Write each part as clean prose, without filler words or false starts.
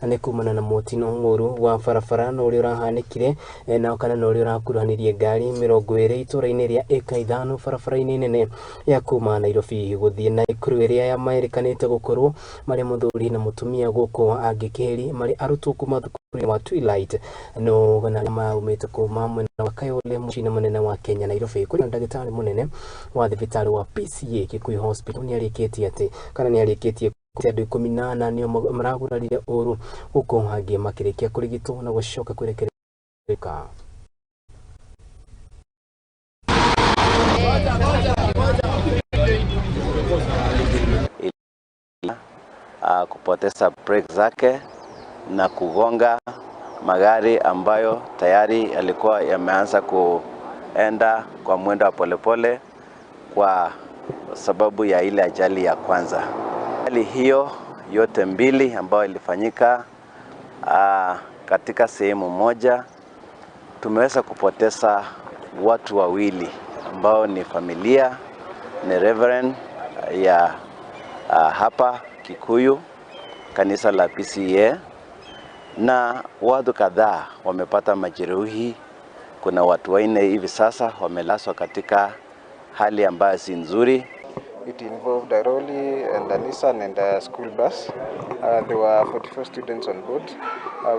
Na nĩ kumana na mũtino mũru wa barabara na ũrĩa ũrahanĩkire na kana na ũrĩa ũrakuruhanirie ngari 20 itũra-inĩ rĩa ĩka 5 barabara-inĩ nene ya kuma Nairobi gũthiĩ Nakuru ĩrĩa ya merĩkanĩte gũkorwo marĩ mũthuri na mũtumia gũkũ angĩkĩheri marĩ arutwo kuma thukuru wa Twilight no na maumĩte kuma mwena wa Kayole mũciĩ-inĩ mũnene wa Kenya Nairobi. Kũrĩ na ndagĩtarĩ mũnene wa thibitarĩ wa PCA Kikuyu Hospital nĩ arĩkĩtie atĩ kana nĩ arĩkĩtie andũ 14 nĩo maragurarire ũru gũkũ angĩ makĩrĩkia kũrigitwo na gũcoka kwerekereka. Kupoteza brake zake na kugonga magari ambayo tayari yalikuwa yameanza kuenda kwa mwendo wa polepole kwa sababu ya ile ajali ya kwanza. Ajali hiyo yote mbili ambayo ilifanyika katika sehemu moja, tumeweza kupoteza watu wawili ambao ni familia, ni reverend ya hapa Kikuyu kanisa la PCA, na watu kadhaa wamepata majeruhi. Kuna watu 4 hivi sasa wamelazwa katika hali ambayo si nzuri. It involved a lorry and a Nissan and a school bus. There were 44 students on board.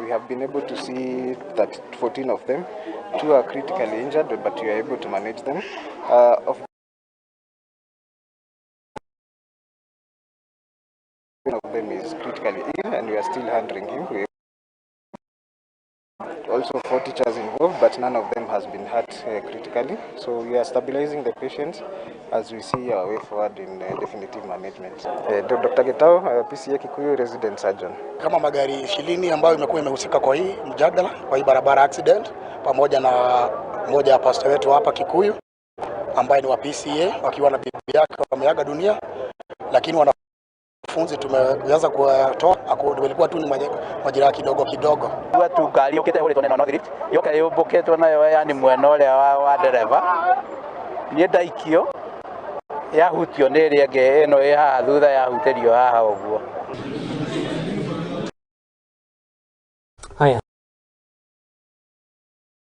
We have been able to see that 14 of them, 2 are critically injured, but we are able to manage them. Of one of them is critically ill and we are still handling him. We also 4 teachers involved, but none of them has been hurt critically. So we are stabilizing the patients as we see our way forward in definitive management. Dr. Getao, PCA Kikuyu resident surgeon. Kama magari 20 ambayo imekuwa imehusika kwa hii mjadala, kwa hii barabara accident, pamoja na mmoja ya pastor wetu hapa Kikuyu ambaye ni wa PCA wakiwa na bibi yake wameaga dunia, lakini wanafunzi tumeanza kuwatoa, ilikuwa tu ni majeraha kidogo kidogo. Watu ngari yukite huritwo na North Rift yoka yumbukitwo nayo, yani mwena uria wa dereva nie ndaikio yahutio ni ĩrĩa ĩngĩ ĩno ĩ haha thutha yahutĩrio haha ũguo.